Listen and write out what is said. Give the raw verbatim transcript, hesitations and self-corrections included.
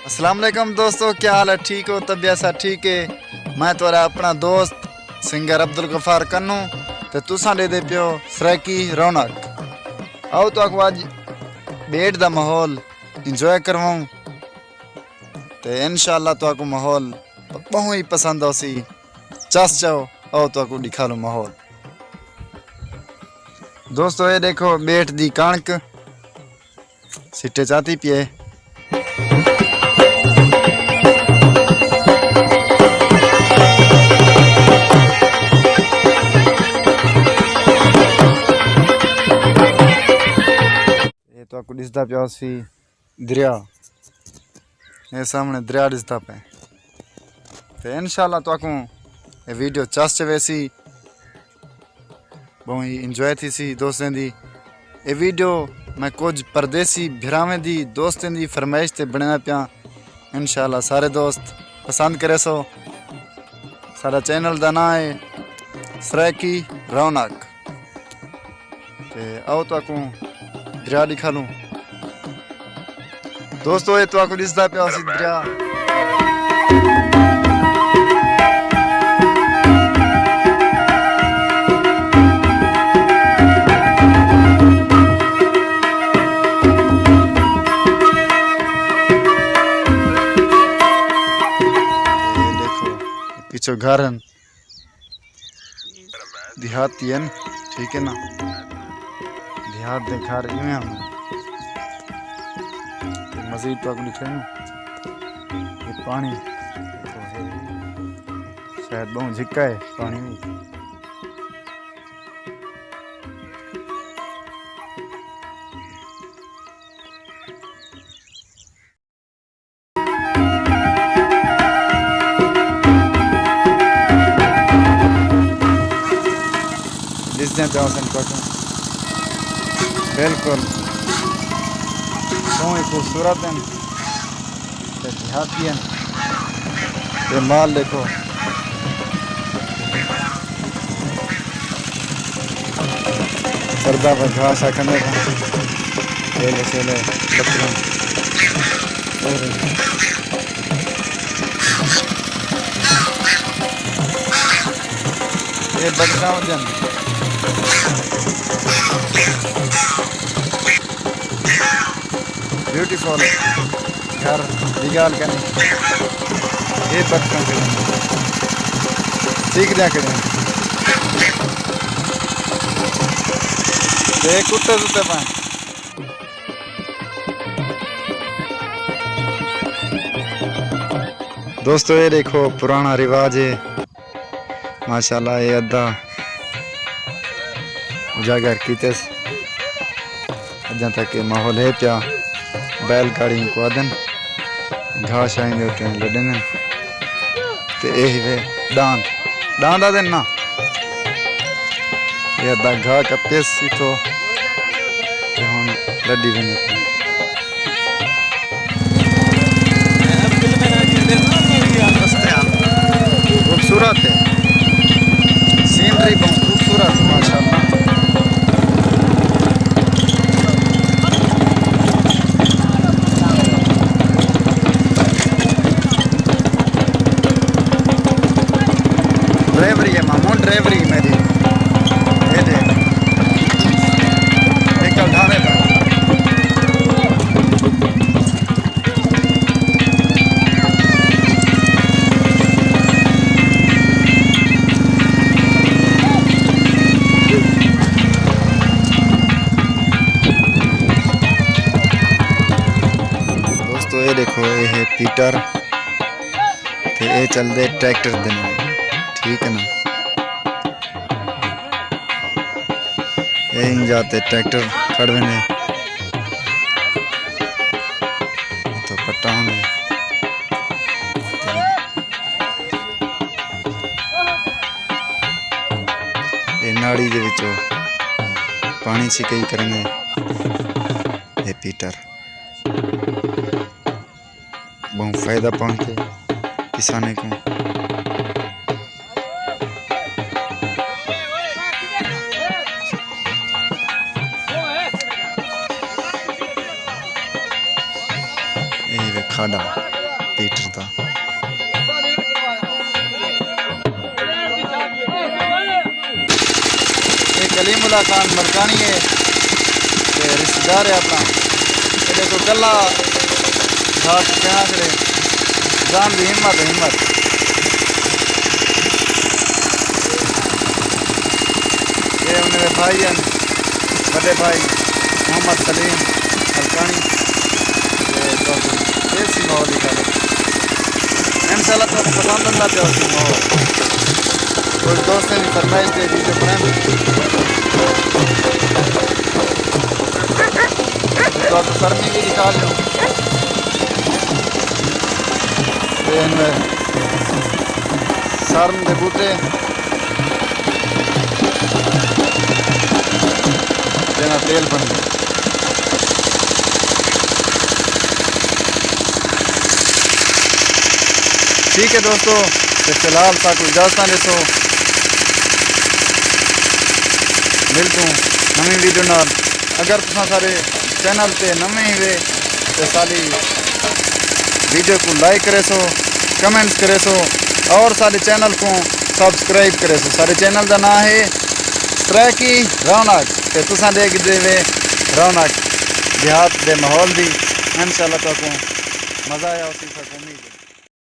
السلام علیکم دوستو، کیا حال ہے؟ ٹھیک ہو؟ طبیعت سا ٹھیک ہے؟ میں تہاݙا اپݨا دوست سنگر عبدالغفار کنوں، تے تساں ݙیہدے پیو سرائیکی رونق۔ آؤ تہاکوں اڄ ٻیٹ دا ماحول انجوائے کرواؤں، تے انشاءاللہ تہاکوں ماحول ٻہوں ہی پسند ہوسی۔ چس چاؤ، آؤ تہاکوں ݙکھالوں ماحول۔ دوستو، اے ݙیکھو ٻیٹ دی کݨک سٹے چاتی پئے۔ اے تہاکوں ݙسدا پیا ہوسی دریا، اے سامݨے دریا ݙسدا پئے۔ تے انشاءاللہ تہاکوں اے ویڈیو چس چویسی، ٻہوں ہی انجوائے تھیسی دوستیں دی۔ اے ویڈیو میں کجھ پردیسی بھراویں دی، دوستیں دی فرمائش تے بݨیندا پیاں۔ انشاءاللہ سارے دوست پسند کریسو۔ ساݙا چینل دا ناں ہے سرائیکی رونق۔ تے آؤ تہاکوں دریا ݙکھالوں۔ دوستو، اے تہاکوں ݙسدا پیا ہوسی دریا۔ اے ݙیکھو، پچھوں گھر ہن۔ دیہاتی ہن، ٹھیک ہے نا؟ دیہات دے گھر ایویں ہن۔ تے مزید تہاکوں ݙکھائیوں۔ اے پاݨی شاید ٻہوں جھکا ہے پاݨی وی۔ ݙسدیاں پیاں سن تہاکوں۔ بالکل ٻہوں ہی خوبصورت ہن تے دیہاتی ہن۔ تے مال ݙیکھو۔ چردا پئے، گھاہ شاہ کھاندے پئے۔ کیلے شیلے، بکریاں۔ اے بکریاں ہوندیاں ہن۔ بیوٹیفل گھر دی ڳالھ کائنی۔ اے بکریاں کھڑیاں ہن۔ سیکھدیاں کھڑیاں ہن۔ تے کتے ستے پئے۔ دوستو، اے ݙیکھو پراݨا رواج ہے۔ ماشاءاللہ، اے ادھا اجاگر کیتس۔ اڄاں تک اے ماحول ہے پیا۔ بیل گاڑی کوں آہدن، گھاہ شاہیں دے اتے لݙیندن۔ تے اے ہیوے ݙاند، ݙاند آہدن نا۔ اے ادھا گھاہ کپیس اتھوں تے ہݨ لݙی ویندے پئے۔ خوبصورت ہے، سینری بہت خوبصورت، ماشاءاللہ۔ ڈرائیوری ہے ماموں، ڈرائیوری میری۔ اے ݙے۔ وہیکل ڈھاوے پئے۔ دوستو، اے ݙیکھو، اے ہے پیٹر۔ تے اے چلدے ٹریکٹر دے نال، ٹھیک ہے نا؟ اے ایں جا تے ٹریکٹر کھڑ ویندے۔ اتھوں پٹا ہوندے۔ تے اے ناڑی دے وچوں پاݨی چھکائی کریندے۔ اے پیٹر۔ ٻہوں فائدہ پہنچے کسانیں کوں۔ اے وے کھاݙا۔ ہیٹر دا۔ اے کلیم اللہ خان ملکانی ہے تے رشتہ دار ہے اپݨا۔ اے ݙیکھو کلھا گھاٹ کیہاں کھڑے، جان دی ہمت، ہمت۔ اے انہیں دے بھائی ہن، وݙے بھائی محمد سلیم ملکانی۔ تے تہاکوں ݙیسی ماحول دی ڳالھ۔ انشاءاللہ تہاکوں پسند آندا پیا ہوسی ماحول۔ کجھ دوستیں دی فرمائش تے ویڈیو بݨاوݨ۔ تے تہاکوں سرمی وی ݙکھا ݙیوں۔ تے ہن سرم دے ٻوٹے۔ جنہاں تیل بݨدے۔ ٹھیک ہے دوستو، تے فی الحال ساکوں اجازتاں ݙیسو، ملدوں نویں ویڈیو نال۔ اگر تساں سارے چینل تے نویں ہیوے تے ساݙی ویڈیو کوں لائک کریسو، کمنٹس کریسو اور ساݙے چینل کوں سبسکرائب کریسو۔ ساݙے چینل دا ناں ہے سرائیکی رونق تے تساں ݙیکھدے وے رونق دیہات دے ماحول دی۔ انشاءاللہ تہاکوں مزہ آیا ہوسی، ساکوں امید ہے۔